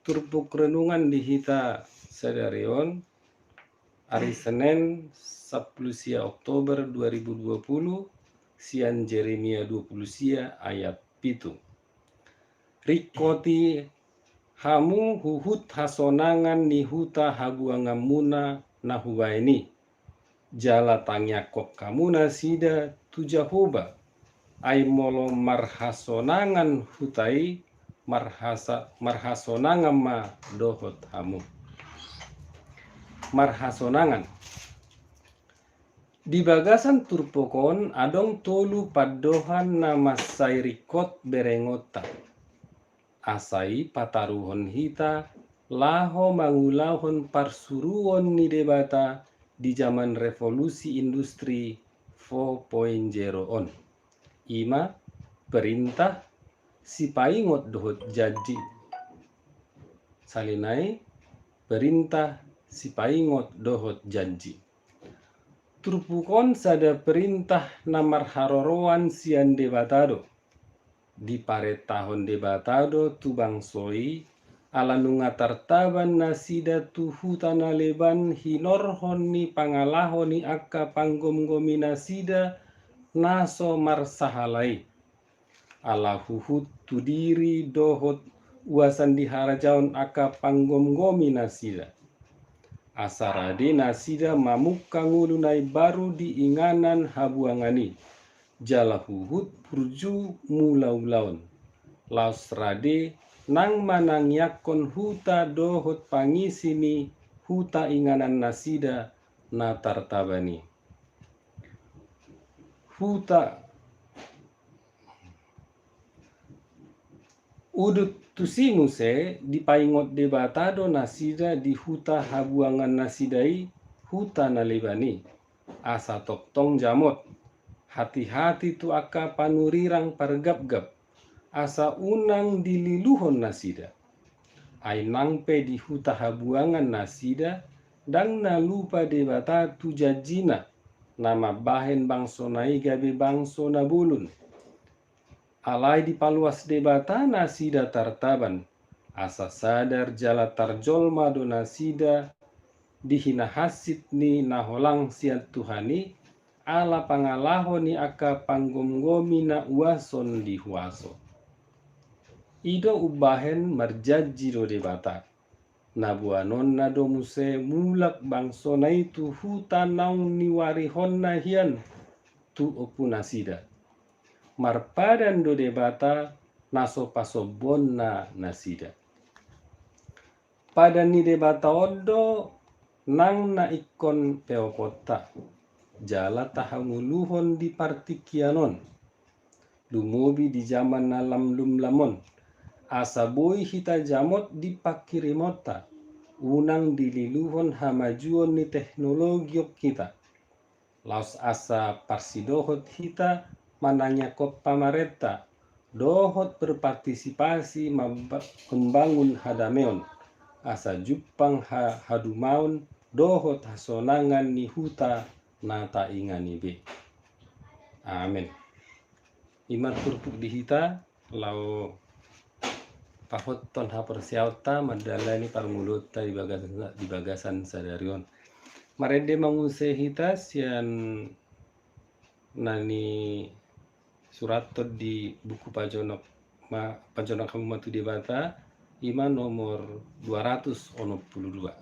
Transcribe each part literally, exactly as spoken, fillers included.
Turpuk renungan di hita sadari on, ari Senen, sampulu sia Oktober dua ribu dua puluh, sian Jeremia dua puluh sia ayat pitu. Ringkoti hamu huhut hasonangan ni huta habuanganmuna na hubaen i, jala tangiangkon hamu nasida tu Jahowa. Ai molo marhasonangan huta i, marhasa-, marhasonangan ma dohot hamu. Marhasonangan. Di bagasan turpuk on adong tolu pandohan na mansai ringkot berengonta. Asa i pataruhon hita laho mangulahon parsuruon ni Debata di jaman revolusi industri four point zero on. I ma perintah, sipaingot dohot janji. Sahali nai, perintah, sipaingot dohot janji. Turpuk on sada perintah na marharoroan sian Debata do. Diparentahon Debata do tu bangso i, ala nunga tartaban nasida tu huta na leban hinorhon ni pangalaho ni angka panggomgomi nasida na so marsahala i. Ala huhut tu diri dohot uasan di harajaon angka panggomgomi nasida. Asa rade nasida mamungka ngolu na imbaru di inganan habuangan i, jala huhut burju mulaulaon. Laos rade nang manangiangkon huta dohot pangisi ni huta inganan nasida na tartaban i. Huta. Udut tusi muse dipaingot Debata do nasida di huta habuangan nasida i, huta na leban i. Asa tongtong jamot, hati-hati tu angka panurirang pargapgap, asa unang dililuhon nasida. Ai nang pe di huta habuangan nasida, ndang na lupa Debata tu janjina, na mambahen bangsona i gabe bangso na bolon. Alai dipaluas Debata nasida tartaban, asa sadar jala tarjolma do nasida di hinahansit ni na holang sian Tuhan i, ala pangalaho ni angka panggomgomi na uason di huaso. I do umbahen marjanji do Debata. Na boanonna do muse mulak bangsona i tu huta naung niuarihonna hian tu ompunasida. Marpadan do Debata na so pasombonna nasida. Padan ni Debata on do nang na ingkon peoponta, jala tahangoluhon di partingkian on. Lumobi di jaman na lam lumlam on, asa boi hita jamot di pangkirimonta, unang dililuhon hamajuon ni teknologi on hita. Laos asa parsidohot hita manangiangkon pamarenta, dohot berpartisipasi mamba-, membangun hadameon, asa jumpang ha-, hadumaon, dohot hasonangan ni huta na taingani be. Amen. I ma turpuk di hita, laho pahothon haporseaonta mandalani parngoluonta di bagasan, di bagasan sadari on. Marende ma muse hita sian na nisurathon di buku Pajonok ma, Pajonok Hamu ma tu Debata, i ma nomor dua ratus onom pulu dua.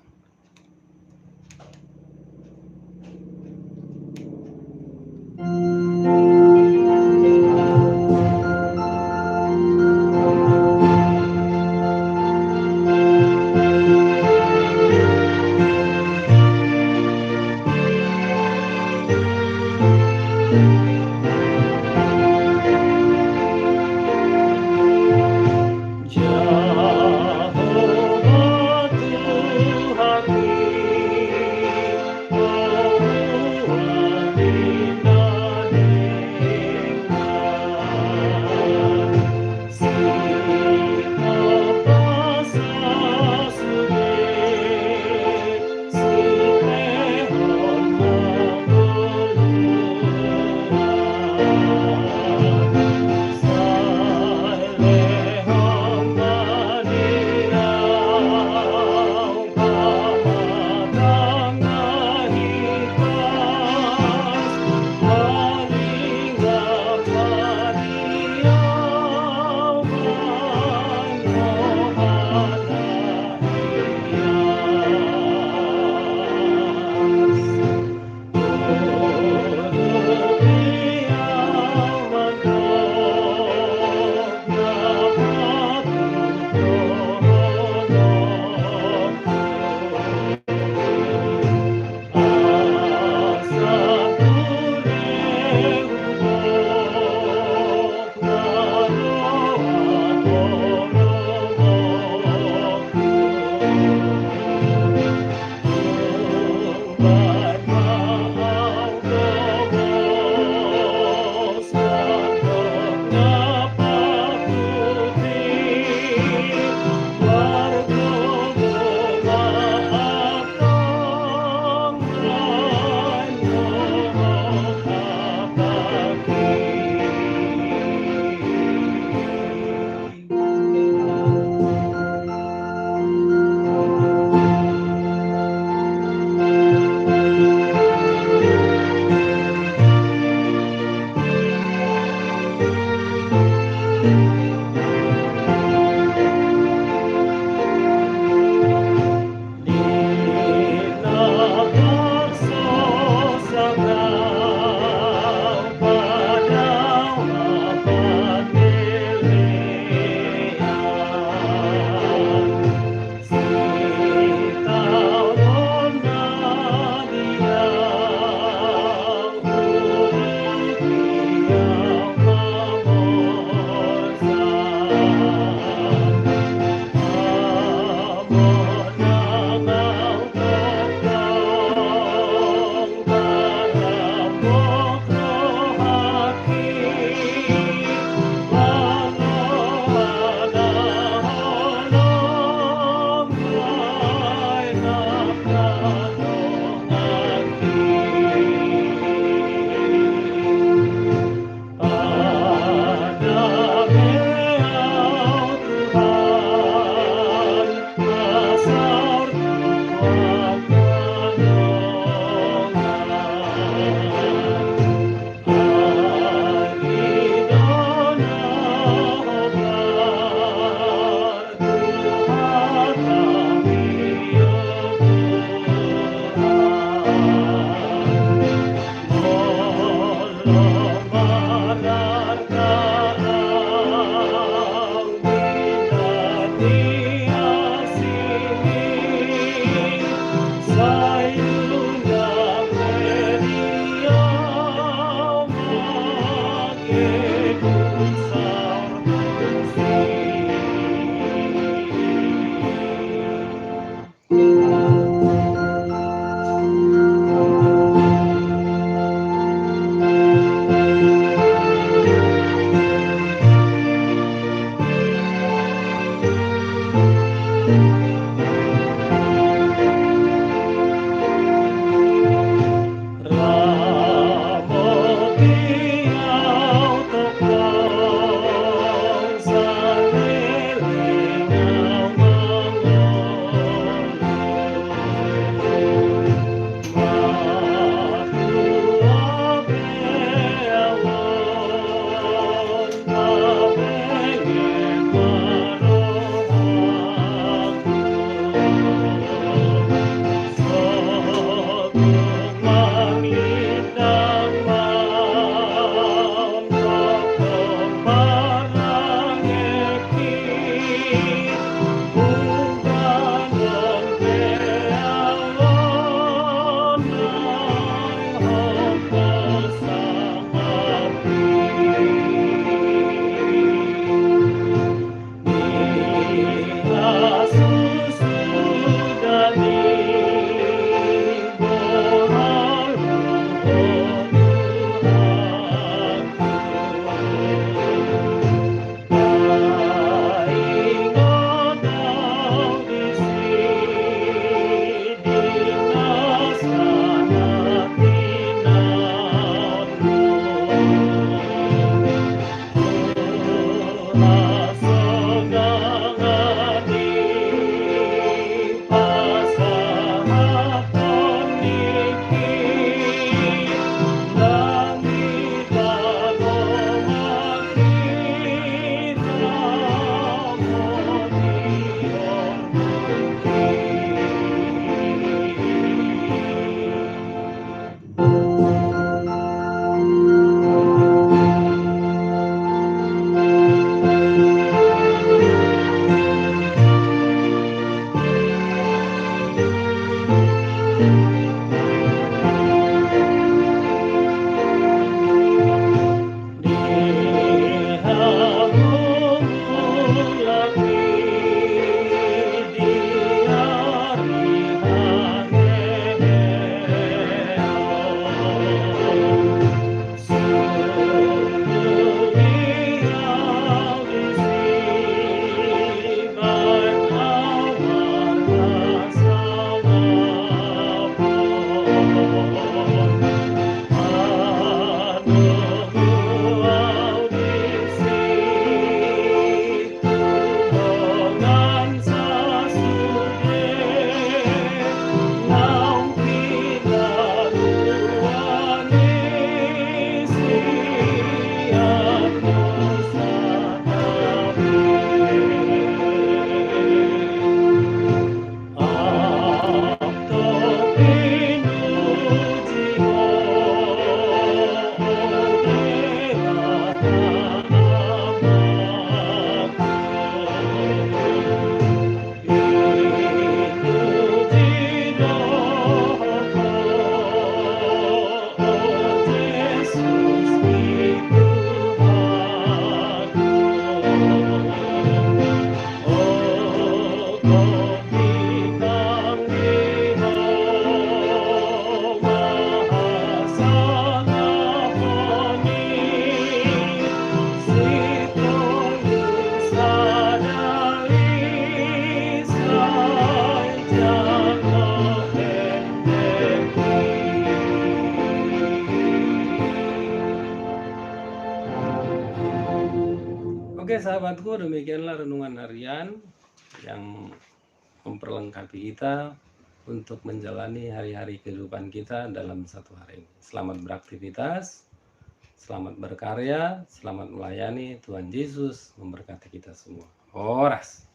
Oke, sahabatku, demikianlah renungan harian yang memperlengkapi kita untuk menjalani hari-hari kehidupan kita dalam satu hari ini. Selamat beraktivitas, selamat berkarya, selamat melayani. Tuhan Yesus memberkati kita semua. Horas.